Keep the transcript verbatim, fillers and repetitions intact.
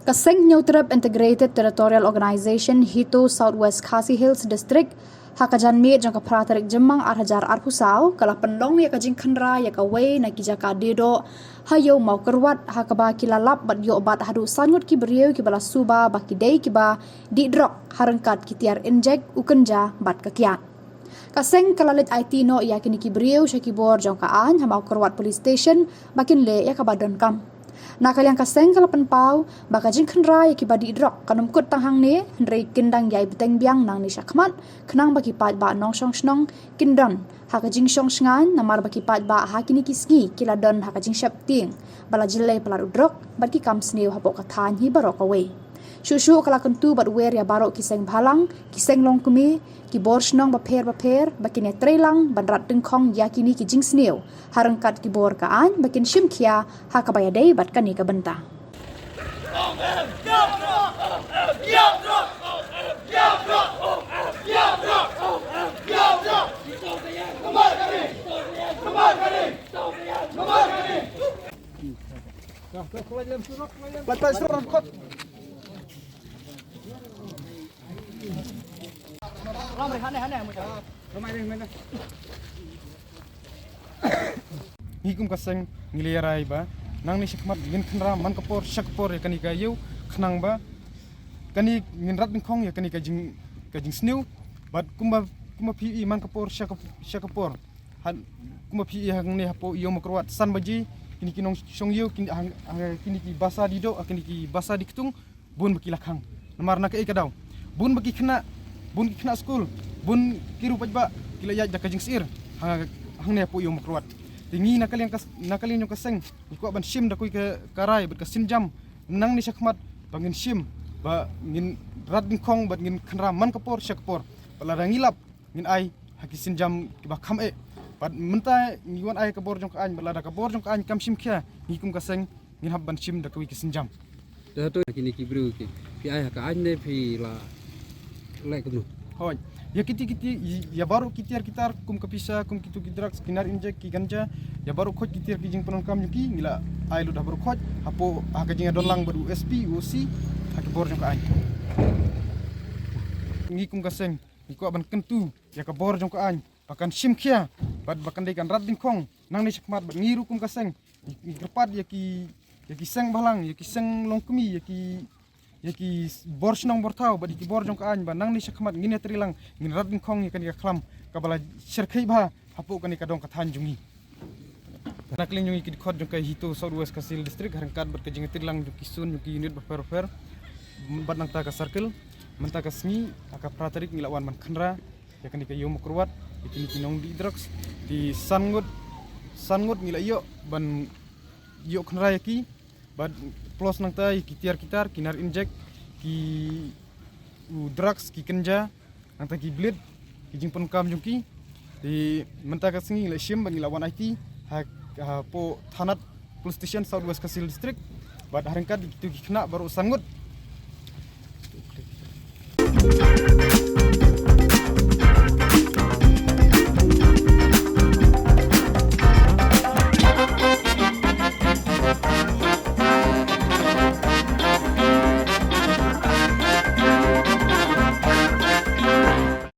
Ka Seng Hynñiewtrep Integrated Territorial Organization HITO South West Khasi Hills District, ha ka janmiet jong ka phra tarik Jymmang ar hajar arphew saw, ka la pynlong ïa ka jingkhynra ïa kawei na ki jaka dih doh ha Ïew Mawkyrwat, ha kaba ki la lap bad ïoh bat haduh san ngut ki briew kiba la suba ba ki dei kiba dih drok ha ryngkat ki tiar injek, u kynja bad ka kiad. Ka seng ka la leit aiti noh ïa kine ki briew sha ki bor jong ka aiñ ha Mawkyrwat Police Station ba kin leh ïa kaba donkam. Na ka liang ka seng ka la pynpaw ba ka jingkhynra ïa kiba dih drok kan ym kut tang hangne, hynrei kin dang ïai bteng biang nangne shakhmat, khnang ba ki paidbah nongshong shnong kin don ha ka jingshong shngaiñ, namar ba ki paidbah ha kine ki sngi ki la don ha ka jingsheptieng ba la jyllei palat u drok bad ki kam sniew hapoh ka thaiñ hi baroh kawei. Shuh shuh ka la kyntu bad wer ïa baroh ki seng bhalang, ki seng longkmie, ki bor shnong bapher bapher ba kin ïatreilang ban rat dyngkhong ïa kine ki jingsniew ha ryngkat ki bor ka aiñ ba kin shim khia ha kaba ïadei bad kane ka bynta. Ngi kum ka seng ngi la ïarai ba nangne shakhmat ngin khynra man ka por sha ka por ïa kane ka ïew, khnang ba kane ngin rat dyngkhong ïa kane ka jing, ka jingsniew. Bad kumba, kumba phi i man ka por sha ka, sha ka por, han, kumba phi i hangne hapoh Ïew Mawkyrwat san baje, kine ki nongshong ïew, kine, hang, hang, kine ki basa dih doh, kine ki basa dih ktung, bun ba ki la khang. Namar na kaei ka daw, bun ba ki khynnah, bun ki khynnah skul, bun ki ruh paidbah ki la ïaid da ka jingsyier ha, hangne hapoh Ïew Mawkyrwat. Te ngi na ka liang ka, na ka liang jong ka seng ngi kwah ban shim da kawei ka, ka rai bad ka sienjam nangne shakhmat ba ngin shim, ba ngin rat dyngkhong bad ngin khynra man ka por sha ka por. Bad lada ngi lap, ngin ai ha ki sienjam kiba kham eh. Bad mynta ngi wan ai ka bor jong ka aiñ, bad lada ka bor jong ka aiñ kam shim khia, ngi kum ka seng ngin hap ban shim da kawei ki sienjam. Te hato kine ki briew ki, phi ai ha ka aiñ ne phi la leh kumno? Hooid. Ïa kiti kiti, ïa baroh ki tiar ki tar kum ka pisa, kum kitu ki drugs, ki nar injek, ki ganja, ïa baroh khoit ki tiar ki jingpyndonkam jong ki ngi la ai lut ha baroh khoit hapoh, ha ka jingïadon lang bad u S P, u O C, ha ki bor jong ka aiñ. Ngi kum ka seng ngi kwah ban kyntu ïa ka bor jong ka aiñ ba kan shim khia bad ba kan dei kan rat dyngkhong nangne shakhmat. Bad ngi ruh kum ka seng ngi, ngi kyrpad ïa ki, ïa ki seng bhalang, ïa ki seng longkmie, ïa ki, ïa ki bor shnong bor thaw bad ïa ki bor jong ka aiñ ba nangne shakhmat ngin ïatreilang, ngin rat dyngkhong ïa kane ka khlam kaba la shyrkhei bha hapoh kane ka dong ka thaiñ jong ngi. Na ka liang jong ngi ki dkhot jong ka HITO South West Khasi Hills District, ha ryngkat bad ka jingïatreilang jong ki sun jong ki unit bapher bapher bad nangta ka circle, mynta ka sngi ha ka phra tarik ngi la wan ban khynra ïa kane ka Ïew Mawkyrwat ïa kine ki nongdih drugs. Te san ngut, san ngut ngi la ïoh ban ïoh khynra ïa ki, bad plus nangta ïa ki tiar ki tar, ki nar injek, ki, u drugs, ki kynja, nangta ki blade, ki jingpyndonkam jong ki. Te mynta ka sngi ngi la shim bad ngi la wan aiti ha, hapoh Thanad Police Station, South West Khasi Hills District. Bad ha ryngkat kitu ki khynnah baroh san ngut